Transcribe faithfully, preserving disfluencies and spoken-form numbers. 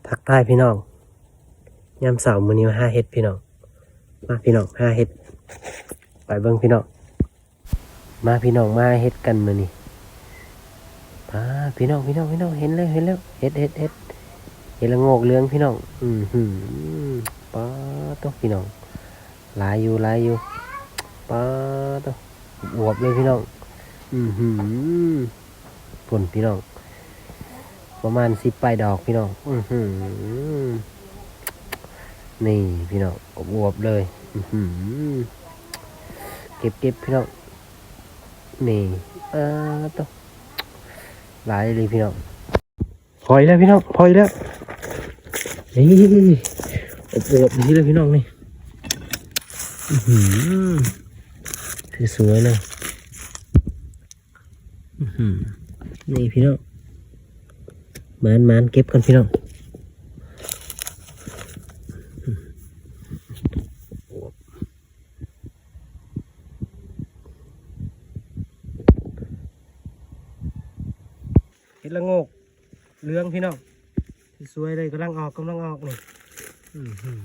ทักทายพี่น้อง ยามเช้ามื้อนี้มาหาเห็ดพี่น้อง มาพี่น้องหาเห็ด ไปเบิ่งพี่น้อง มาพี่น้องมาหาเห็ดกันมื้อนี้ ปาดพี่น้อง พี่น้อง พี่น้อง เห็นแล้ว เห็นแล้ว เห็ด เห็ด เห็ด เห็ดละโงกเหลืองพี่น้อง อือหือ ปาดโตพี่น้อง หลายอยู่ หลายอยู่ ปาดโต อวบเลยพี่น้อง อือหือ พุ่นพี่น้อง ประมาณสิบปลายดอกพี่น้อง อือหือ นี่พี่น้อง อวบๆเลย อือหือ เก็บๆพี่น้อง นี่ ปาดโต หลายเลยพี่น้อง พออีกแล้วพี่น้อง พออีกแล้ว นี่ อวบๆอย่างนี้เลยพี่น้องนี่ อือหือ สวยๆเลย อือหือ นี่พี่น้อง หมานๆ เก็บกันพี่น้อง เห็ดละโงกเหลืองพี่น้อง สวยๆเลย กำลังออก กำลังออกนี่ อือหือ